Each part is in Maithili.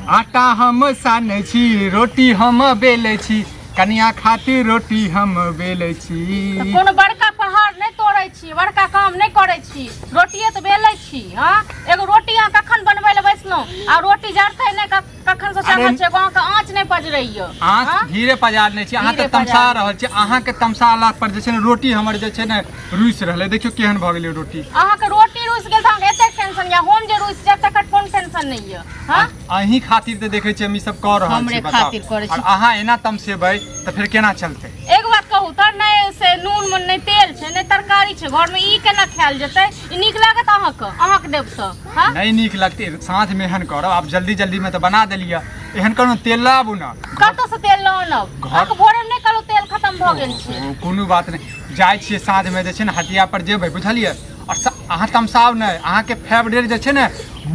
आटा हम सानै छी, रोटी हम बेलै छी, कनिया खातिर रोटी हम बेलै छी। तऽ कोनो बड़का पहाड़ नहि तोड़ै छी, बड़का काम नहि करै छी, रोटिए तऽ बेलै छी। हँ, एगो रोटी अहाँ कखन बनबै लए बैसलहुँ आ रोटी जरतै नहि, कखन से चढ़ल छै, एगो अहाँके आँच नहि पजरैया। आँच धीरे पजारने छी अहाँ, तऽ तमसा रहल छी। अहाँके तमसाला पर जे छै ने रोटी हमर जे छै ने रुसि रहलै। देखियौ केहन भऽ गेलै रोटी। अहाँके रोटी रुसि गेल तऽ अहाँके एतेक टेंशन यऽ, हम जे रुसि जायब तकर कोन टेंशन नहि यऽ? हँ, अहीं खातिर तऽ देखै छियै हम ई सब कऽ रहल छी। हमरे बताउ खातिर करै छी। आओर अहाँ एना तमसेबै तऽ फेर केना चलतै? एक बात कहू तऽ, नहि से नून मे नहि तेल छै, नहि तरकारी छै घरमे, ई केना खायल जेतै? ई नीक लागत अहाँके? अहाँके देब तऽ? हँ, नहि नीक लगतै। साँझमे एहन करब, आब जल्दी जल्दीमे तऽ बना देलियै, एहन करू तेल लाबू ने। कतऽसँ तेल लऽ आनब? अहाँके भोरेमे नहि कहलहुँ तेल खतम भऽ गेल छै? ओ, कोनो बात नहि, जाइ छियै साँझमे जे छै ने हटिया पर जेबै, बुझलियै? आओर अहाँ तमसाउ नहि, अहाँके फेवरेट जे छै ने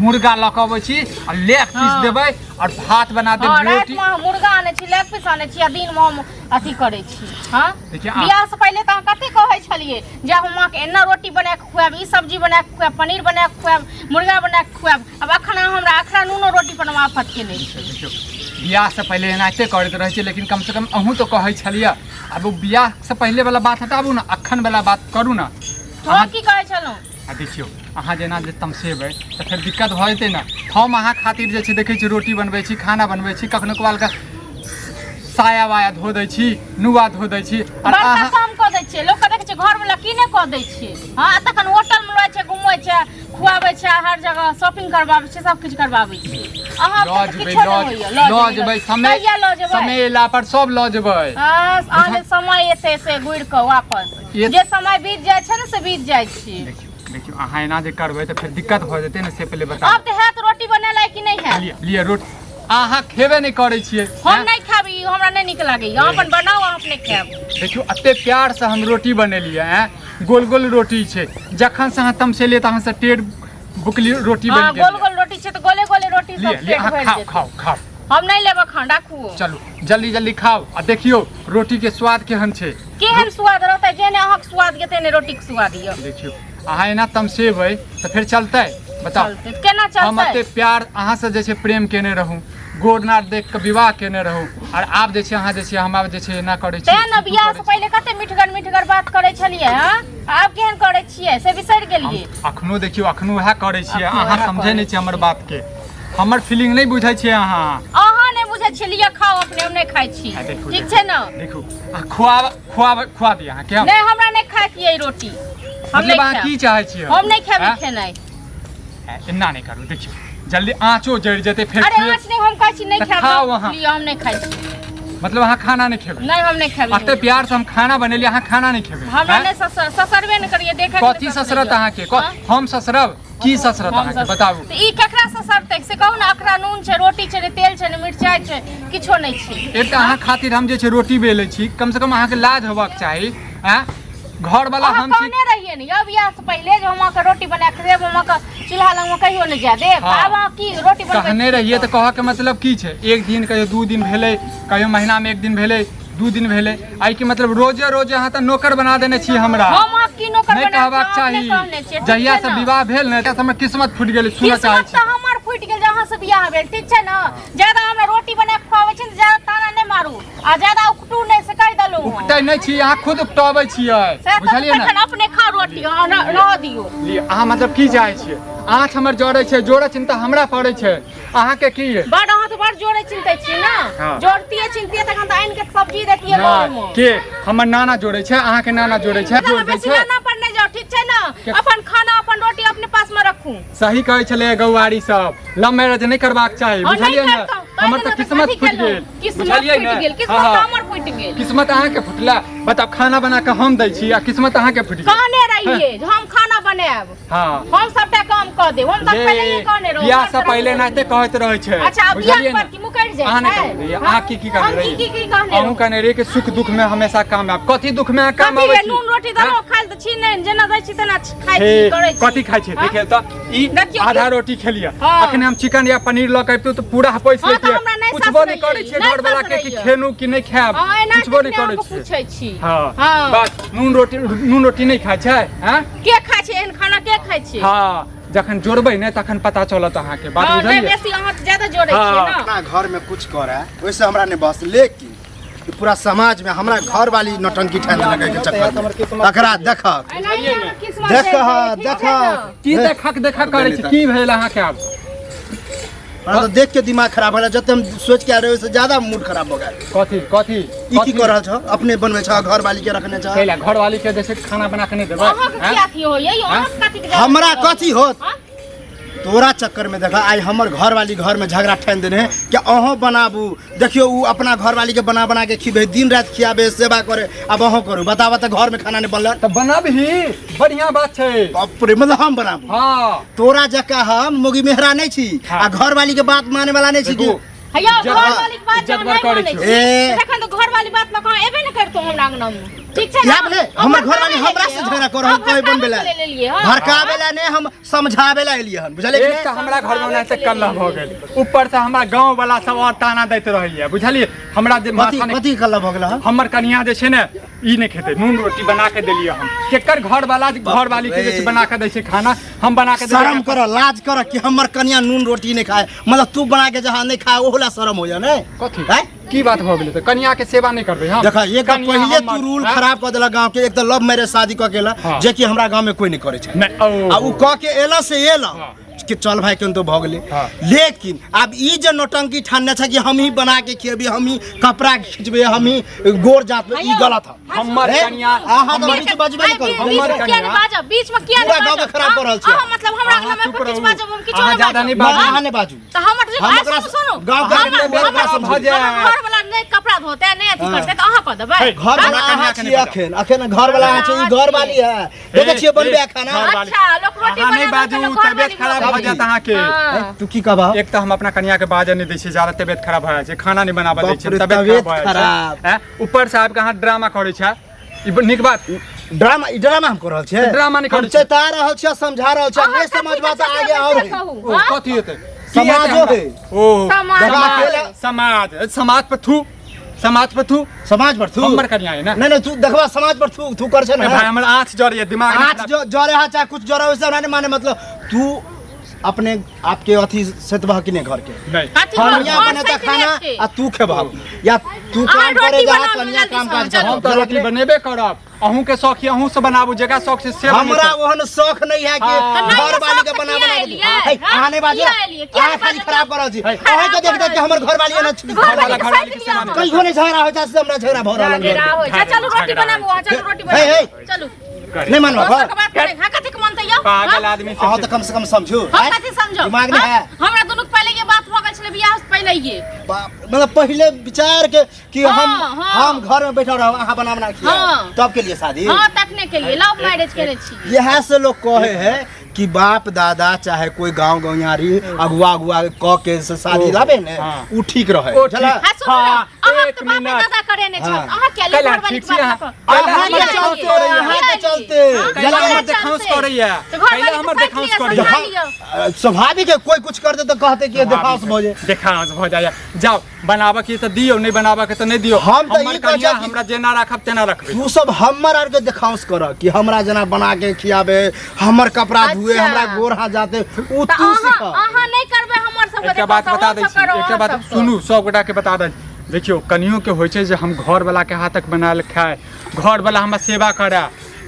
मुर्गा लऽ कऽ अबै छी आ लेग पीस देबै आओर भात बना देब, रोटी। रातिमे अहाँ मुर्गा आनै छी, लेग पीस आनै छी आ दिनमे हम अथी करै छी? हँ। देखियौ, बियाह से पहिले तऽ अहाँ कते कहै छलियै जे हम अहाँके एना रोटी बना कऽ खुआएब, ई सब्जी बना कऽ खुआएब, पनीर बना कऽ खुआएब, मुर्गा बना कऽ खुआएब। आब अखन अहाँ हमरा अखरा नूनो रोटी पर आफत केने छी। देखियौ, बियाह से पहिले एनाहिते करैत रहै छै, लेकिन कमसँ कम अहूँ तऽ कहै छलियै। आब ओ बियाह से पहिले वाला बात हटाबू ने, अखन वाला बात करू ने। हम की कहै छलहुँ? आ देखियौ, अहाँ जेना जे तमसेबै तऽ फेर दिक्कत भऽ जेतै ने। हम अहाँ खातिर जे छै देखै छी रोटी बनबै छी, खाना बनबै छी, कखनो कभालके साया वाया धो दै छी, नुआ धो दै छी आओर बड़का अहाँ काम कऽ दै छियै। लोकके देखै छियै घरवला की नहि कऽ दै छै। हँ, आ तखन होटलमे रहै छै, घुमै छै, खुआबै छै, हर जगह शॉपिंग करबाबै छै, सब किछु करबाबै छै। अहाँ लऽ तऽ जेबै, किछो लऽ नहि होइए। लऽ लऽ जेबै? जेबै। समय कहिया लऽ जेबै? समय एला पर सब लऽ जेबै। हँ, अहाँ जे समय एतै से घुरि कऽ वापस जे समय बीत जाइ छै ने से बीत जाइ छै। देखियौ देखियौ, अहाँ एना जे करबै तऽ फेर दिक्कत भऽ जेतै ने, से पहिले बताउ। आब तऽ हैत रोटी बनेनाइ कि नहि हैत? लिअ लिअ रोटी, अहाँ खेबे नहि करै छियै। हम आँय? नहि खायब, ई हमरा नहि नीक लागैए। अहाँ अपन बनाउ, अहाँ अपने खायब। देखियौ, एते प्यारसँ हम रोटी बनेलियै, आँय, गोल गोल रोटी छै। जखन से अहाँ तमसेलियै तऽ अहाँ से टेढ़ बुकली रोटी बनि गेल। गोल गोल रोटी छै तऽ गोले गोले रोटी लिअ सब लिअ, पेट अहाँ भरि खाउ। जेतै। खाउ खाउ। हम नहि लेब एखन, राखू। चलू, जल्दी जल्दी खाउ आ देखियौ रोटी के स्वाद केहन छै। केहन स्वाद रहतै? जेहने अहाँके स्वाद यऽ तेहने रोटीके स्वाद यऽ। देखियौ, अहाँ एना तमसेबै तऽ फेर चलतै? बताउ। चलतै? केना हम चलतै? एते प्यार अहाँसँ जे छै प्रेम केने रहूँ, गोर नार देख कऽ विवाह केने रहूँ, आर आब जे छै अहाँ जे छै हमरा जे छै एना करै छी। तें ने बियाह से पहिले कते मिठगर मिठगर बात करै छलियै। हँ, आब केहन करै छियै से बिसरि गेलियै? अखनो देखियौ, अखनो उएह करै छियै। अखनो अहाँ उएह समझै करै नहि छियै हमर बातके, हमर फीलिंग नहि बुझै छियै अहाँ। अहाँ नहि बुझै छियै। लिअ, खाउ अपने, हम नहि खाइ छी। आ देखू, ठीक देखू, छै ने? देखू, आ खुआब खुआब खुआ दिअ अहाँके हम। नहि, हमरा नहि खायके यऽ ई रोटी, हम मतलब नहि अहाँ खायब। की चाहै छियै? हम नहि खायब ई आँय? खेनाइ। एना नहि करू, देखियौ जल्दी आँचो जरि जेतै फेर। अरे आँच नहि, हम कहै छी नहि तऽ खायब। खाउ अहाँ। लिअ, हम नहि खाइ छी। मतलब अहाँ खाना नहि खेबै? नहि, हम नहि खायब। एते प्यार से हम खाना बनेलियै, अहाँ खाना नहि खेबै? हमरा आँय? नहि ससरबे नहि करियै देखै। कथी ससरत अहाँके? हम ससरब की ससरत अहाँके, बताबू। तऽ ई केकरा ससरतै से कहू ने? अखरा नून छै, रोटी छै, ने तेल छै, ने मिरचाइ छै, किछो नहि छै। एक तऽ अहाँ खातिर हम जे छै रोटी बेलै छी, कम से कम अहाँके लाज होबाक चाही। आँय, घरवला अहाँ हम छी। कहने रहियै ने यौ बियाह से पहिले जे हम अहाँके रोटी बना कऽ देब, हम अहाँके चूल्हा लगमे कहियो नहि जाय देब। आब अहाँ की रोटी बनबै कहने छी? रहियै तऽ कहऽके मतलब की छै? एक दिन कहियो 2 दिन भेलै, कहियो महीनामे एक दिन भेलै, 2 दिन भेलै, एहिके मतलब रोजे रोजे अहाँ तऽ नौकर बना देने छी हमरा। हम अहाँ की नौकर नहि बना कहबाक चाही। कहने छियै, ठीक जहिया छै से ने? विवाह भेल ने तहिया से हमर किस्मत फूटि गेलै, सुनऽ चाहै किस्मत छी। तऽ हमर फूटि गेल जे अहाँ से बियाह भेल, ठीक छै ने? ज्यादा हमरा रोटी बना कऽ खुआबै छी ने, ज्यादा ताना नहि मारू आ ज्यादा उकटू नहि, से कहि देलहुँ हम। उकटै नहि छी, अहाँ खुद उकटबै छियै। से तऽ बुझलियै ने? तखन अपने खा रोटी, अहाँ रहऽ दियौ। लिअ, अहाँ मतलब की चाहै छियै? आँच हमर जरै छै, जोड़ै चिन्ता हमरा पड़ै छै, अहाँके की यै? बड अहाँ तऽ बड जोड़े चिंतै छी ने। जोड़तियै चिंतियै तखन तऽ आनि के सब्जी देतियै नहि, घरमे। के हमर नाना जोड़ै छै? अहाँके नाना जोड़ै छै? जोड़ दै बेसी छै। नाना पर नहि जाउ, ठीक छै ने? अपन खाना अपन रोटी अपने पास में रखू। सही कहै छलै गौआरी सब, लव मैरेज नहि करबाक चाही। और नहि बुझलियै ने? करतौ, तैं हमर तऽ ने किस्मत अथी फूटि केलहुँ। गेल। किस्मत बुझलियै फूटि ने? गेल, किस्मत हँ। हमर फूटि गेल। किस्मत अहाँके फुटला? बताउ, खाना बना कऽ हम दै छी आ किस्मत अहाँके फुटि गेल। कहने रहियै जे हम खाना बनायब, हम सबटा काम कऽ देब, हम तऽ पहिले ही कहने रहौं। बियाह से पहिले एनाहिते कहैत रहै छै। अच्छा, आब बियाह बुझलियै पर ने? की मुकरि जाइ अहाँ नहि छै? कहने रहियै? अहाँ की की कहने हम की रहियै? की की कहने अहूँ रहौं? कहने रहियै कि सुख दुख में हमेशा काम आयब। कथी दुख में अहाँ काम कथी आबै के छी? नून रोटी देलहुँ खाइ लए तऽ छी नहि, जेना दै छी तेना खाइ छी। हे, करै छी। कथी खाइ छी? हाँ? देखियौ तऽ ई देखियौ आधा रोटी खेलियै। अखने हम चिकन या पनीर लऽ के अबितहुँ तऽ पूरा पैस हाँ, तऽ लेतियै। हमरा नहि पुछबो नहि ससरैयै, करै छियै नहि घरवला के कि ससरैयै। खेलू कि नहि खायब। हाँ, एना पुछबो नहि कितने करै अहाँके छियै। पूछै छी। हाँ, बस नून रोटी, नून रोटी नहि खाइ छै? हैं? के खाइ छै एहन खाना, के खाइ छै? हाँ, जखन जोड़बै ने तखन पता चलत अहाँके बात हँ, नहि बुझलियै। बेसी अहाँ ज्यादा जोड़ै छियै हँ। ने। अपना घर में कुछ करे ओहिसे हमरा नहीं बस, लेकिन ई पूरा समाज में हमरा घर वाली नौटंकी ठान देलक एहि के चक्कर में। तकरा देखक एनाहिए अहाँ किस्मत देख चलि जाइए, ठीक देख छै ने? की देखक देखक करै छी, की भेल अहाँके आब? हमरा तऽ देख के दिमाग खराब हो गेल, जते हम सोच के आयल रही ओहिसे ज्यादा मूड खराब भऽ गेल। कथी कथी? ई की कऽ रहल छह? अपने बनबै छह, घर वाली के रखने छह। कैला घरवाली के जे छै खाना बना के नहि देबै? अहाँके की अथी होइए यौ? अहाँके कथी के हमरा कथी होत? हँ? तोरा चक्कर में देखा आइ हमर घरवाली घर में झगड़ा ठानि देने है कि अहों बनाबू। देखियो उ अपना घरवाली के बना बना के खिबे, दिन राति खियाबे, सेवा करे, आब अहों करू। बताबऽ तऽ घर में खाना नहीं बनल। तऽ बनाबही, बढ़िया बात छै। बाप रे, मतलब हम बनाबू? हाँ। तोरा जकाँ हम मोगी मेहरा नहीं छी हाँ। आ घरवाली के बात माने वाला नहीं छी कि देखू, हैया इज्जत घरवाली के बात इज्जत अहाँ बड़ नहि करै मानै छियौ। छी। ए। तखन तऽ घरवाली बात लऽ कऽ अहाँ एबे ने करितहुँ हमरा अंगना मे, ठीक छै ने? इएह भेलै, हमर अहाँ घरवाली भड़काबै हमरा से लेलियै, झगड़ा कर रहल अहाँ कहै बनबै भड़काबै लए। लेलियै, हँ। भड़काबै लए नहि, हम समझाबै लए एलियै हन, बुझलियै कि एक नहि? तऽ हमरा घर में ओनाहिते कल्ला भऽ गेल, ऊपर से हमरा गाँव वाला सब और ताना दैत रहैया, बुझलियै? हमरा जे कथी माथा नहि कथी कल्ला भऽ गेल हन? हमर कनिया जे छै ने ई नहि खेतै, नून रोटी बना के देलियै हम। केकर घर वाला घर वाली के जे छै बना के दै छै खाना, हम बना के देलियै। शरम कर, लाज कर कि हमर कनिया नून रोटी नहीं खाए, मतलब तू बना के जहाँ नहीं खाए ओहो ला शरम हो जा नहीं? कथी? हैं? की बात भऽ गेलै? तऽ कनिया के सेवा नहि करबै हम? देखा, एक कनिया पहिले तू हमर- रूल हैं? खराब कऽ देलक गाँव के। एक तऽ लव मैरिज शादी कऽ के एला, हाँ। जे कि हमरा गाँव में कोई नहीं करै छै। नहि, ओ आ उ कऽ के एला से एला हाँ। कि चल भाई केन तो भऽ गेलै। हाँ। लेकिन आब ई जे नौटंकी ठानने छै कि हम ही बना के खिएबै, हम ही कपड़ा खिचबै, हम ही गोर जातबै, ई गलत है। हमर हे, कनिया अहाँ तऽ हमर बीच बजबे नहि करू। बीच हमर में किया नहि कनिया- बाजब? बीच में किया पूरा नहि गाँव के बाजब? खराब कऽ रहल छियै। अहाँ मतलब हमरा अहाँ अंगना में चुप किछु रहू। बाजब, हम किछो अहाँ नहि ज्यादा नहि बाजब। बाजू। अहाँ नहि बाजू। तऽ हमर जे हम आइ ओकरा सुनू, सुनू। गाँव के हमर- आदमी हमर- ओकरा भऽ जायत। हमर घरवला नहि कपड़ा धोतै, नहि अथी करतै तऽ अहाँ कऽ देबै? हे, घर वाला हमरा अहाँ कनिया के छियै। नहि अखन अखन घर वाला अहाँ छियै, ई घर वाली है, देखै छियै बनबै खाना। घरवाली। अच्छा, लोक रोटी अहाँ नहि बना बाजू, देलक, घरवाली तबियत खराब भऽ जायत अहाँके। हाँ। तू की कहबह? एक तऽ हम अपना कनिया के बाजऽ नहि दै छियै, ज्यादा तबियत खराब भऽ जाइ छै, खाना नहि बनाबऽ दै बाप छियै, रे, तबियत तबियत खराब भऽ जाइ छै। खराब। हैं? ऊपर से आबि कऽ अहाँ ड्रामा करै छै, ई नीक बात? ड्रामा? ई ड्रामा हम कर रहल छियै? ड्रामा नहि हम करै छियै। चेता रहल छियै, समझा रहल छियै, अहाँ नहि कथी समझबा तऽ के आगे चेतेबै और से है। कहू, ओ हाँ? कथी हेतै? की हेतै समाजो हमरा? है। ओ समाज। समाज, समाज, समाज पर थू, समाज पर थू। समाज पर थू। हमर कनिया है ने। नहीं नहीं, तू देखबा समाज पर थू थू कर छै ए ने। भाई, हमर आँख जरैया, दिमाग नहि आँख खराब। जो जरे है चाहे कुछ जरे, वैसे हमरा नहीं माने। मतलब तू अपने आपके अथी सेतबह कि नहीं घर के? नहि। कथी घर? कनिया घर बनेता सैत खाना जाइ छै। आ तू खेबह या तू अहाँ काम करे रोटी जा, बनाउ, कनिया जल्दी काम से, काज चलू। करब। हम तऽ रोटी बनेबे करब। अहूँ के शौक है, अहूँ से बनाबू, जकरा शौक छै से हमरा बनेतै। ओहन शौक नहीं है कि हाँ। तऽ घर नहि वाली के शौक तऽ बना किया बना के एलियै? हे, हाँ? अहाँ नहीं बाजू, किया एलियै? किया अहाँ खाली बाजू? खराब कर रहल छी। हे। अहाँ के देख देख के हमर घर वाली एना छी। घर वाली के घरवाली साइड के सेवा लिअ। नहि। कहियो नहीं झगड़ा हो जाए से हमरा झगड़ा भऽ रहल है। झगड़ा होइ छै। चलू रोटी झगड़ा बनाबू, अहाँ चलू रोटी हे, हे। बनाबू, चलू। नहीं मानबा दोसर घर के बात करै, हाँ, कथी के मानतै यौ? पागल हाँ? आदमी अहाँ सब तऽ कम से कम समझू। हम आँय? कथी समझो? दिमाग नहीं हाँ? है। हमरा दुनू के पहिले ये बात भऽ गेल छलै, बियाह से पहिले ये। बाप, मतलब पहिले विचार के कि हाँ, हम हाँ। हम घर में बैठल रहब, अहाँ बना बना के खियाएब। हाँ। तब के लिए शादी। हाँ, तखने के लिए लव मैरिज केने छी। यह से लोग कहे है कि बाप दादा चाहे कोई गांव गौयारी अगुआ अगुआ क के से शादी लाबे ने, हाँ। उ ठीक रहे। ओ बुझला? ठीक। हाँ, सुनू ने, हाँ, अहाँ एक तऽ बापे मिनट। दादा करे ने छल। हाँ। अहाँ किया कैला घर वाली ठीक के छी बात अहाँ? लऽ कऽ? कैला अहाँ हमर के देखाउस चलते, करैया? अहाँ के चलते। हाँ, कैला बुझलियै? हमर देखाउस करैया? तऽ घर कैला वाली हमर के देखाउस साइड करैया? लिअ, सम्हाल लिअ। स्वाभाविक है, कोई कुछ कर दे तो कहते कि देखाउस भऽ जाए। देखाउस भऽ जाइए। जाओ, बनाबऽ के तऽ दियौ, नहि बनाबऽ के तऽ नहि दियौ। हम तऽ हमर ई कहै कनिया छियै कि- हमरा जेना राखब तेना रखबै। तू सब हमर आर के देखाउस कर कि हमरा जेना बना के खियाबे, हमर कपड़ा धुए, अच्छा। हमरा गोर हाथ जाते, उ तऽ तू अहाँ सीख। अहाँ नहि करबै हमर सबके एकटा बात देखाउस, बता दै हम सब छी, करब एकटा अहाँ बात सबके। सुनू, सब गोटा के बता दै। देखियौ, कनियो के होइ छै जे हम घर वाला के हाथक बनायल खाय, घर वाला हमरा सेवा करे,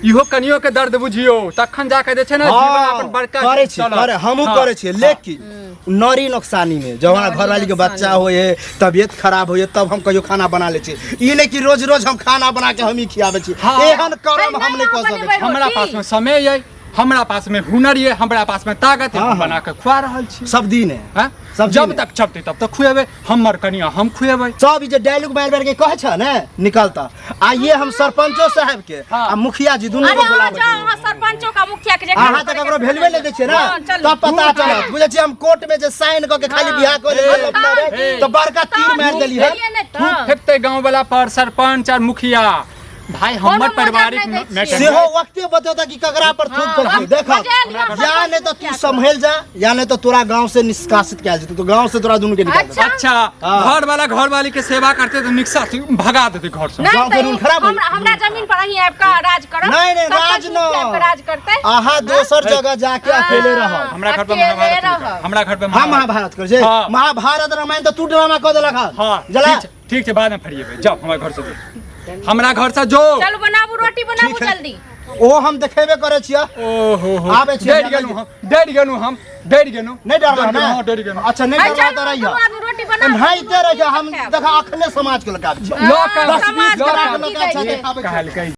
इहो कनियो के दर्द बुझियौ, तखन जाके जे छै ने जीवन अपन बड़का करे छी चलत। करे हमहूँ हाँ, करे छियै, लेकिन नरी नोकसानी में जब हमरा घरवाली के बच्चा होए है, तबियत खराब होए, तब हम कहियो खाना बना ले छी। ई नहीं कि रोज रोज हम खाना बना के हम ही खियाबै छी। हाँ। एहन करम हम नहीं कऽ नहीं, सकै छी। हमरा पास में समय ये, हमरा पास में हुनर ये, हमरा पास में ताकत ये, हाँ, हम हाँ। बना के खुआ रहल छी। सब दिन है। हाँ? सब जब दिन। तक चलतै तब तक खुएबै, हमर कनिया हम खुएबै। सब ई जे डायलॉग मारि मारि के कहै छ ने निकलता। आ ये हम सरपंचो साहब के हाँ। आ मुखिया जी दुनू अरे के अहाँ बोलाबै जाउ, छी। अहाँ सरपंचो का मुखिया के जे अहाँ तऽ ककरो भेलुए नहि दै छियै ने। हाँ, चलू। तब पता चलत, बुझै छियै हम कोर्ट में जे साइन कऽ के खाली हाँ। बियाह कऽ लेलियै हे, अपना रे, हे। तऽ बड़का तीर मारि देलियै। देलियै ने थूक तऽ फेकतै गाँव वाला पर सरपंच और मुखिया। भाई कोनो हमर मदद पारिवारिक नहि दै छियै। मैटर सेहो वक्ते बतेता कि ककरा पर थूक हाँ, पड़तै। देख बजा लिअ, या नहीं तो तू संभल जा या नहीं तो तोरा गांव से निष्कासित कयल जेतौ, तो गांव से तोरा दुनू के निकाल देतौ। अच्छा। अच्छा हाँ। घर वाला घर वाली के सेवा करते तो निकसा भगा देते घर से। नहीं गाँव के तऽ रूल ई खराब होई। हमरा हमरा जमीन पर अहीं आबि कऽ राज करब। नहीं, नहीं, सब राज कुछ मुखिया आबि कऽ न। राज करतै। अहाँ दोसर जगह जाके अकेले रहब। हमरा घर पर अकेले महाभारत रहब। नहीं कर। हमरा घर पर हम महाभारत कर जे हाँ। महाभारत रामायण तो तू ड्रामा कऽ देलक हन। हाँ जला ठीक छै, ठीक छै बाद में फरिएबै। जाओ हमरा घर से जो, हमरा घर से जो। चलू बनाबू रोटी बनाबू ठीक है। जल्दी। ओ हम देखेबे करै छियै। ओहो हो आबै छियै, डरि गेलहुँ हम, डरि गेलहुँ हम, डरि गेलहुँ। नहीं डरला ना? हाँ, डरि गेलहुँ। अच्छा नहीं अरे डरला चलू, तो रहिया दुनू आदमी रोटी बनाबू। एनाहिते रहिया हम। देखा अखने समाज के लगा लऽ कऽ 10 20 समाज के ग्राम लड़की लगा दै छै। देखाबै छियै। कहलकै।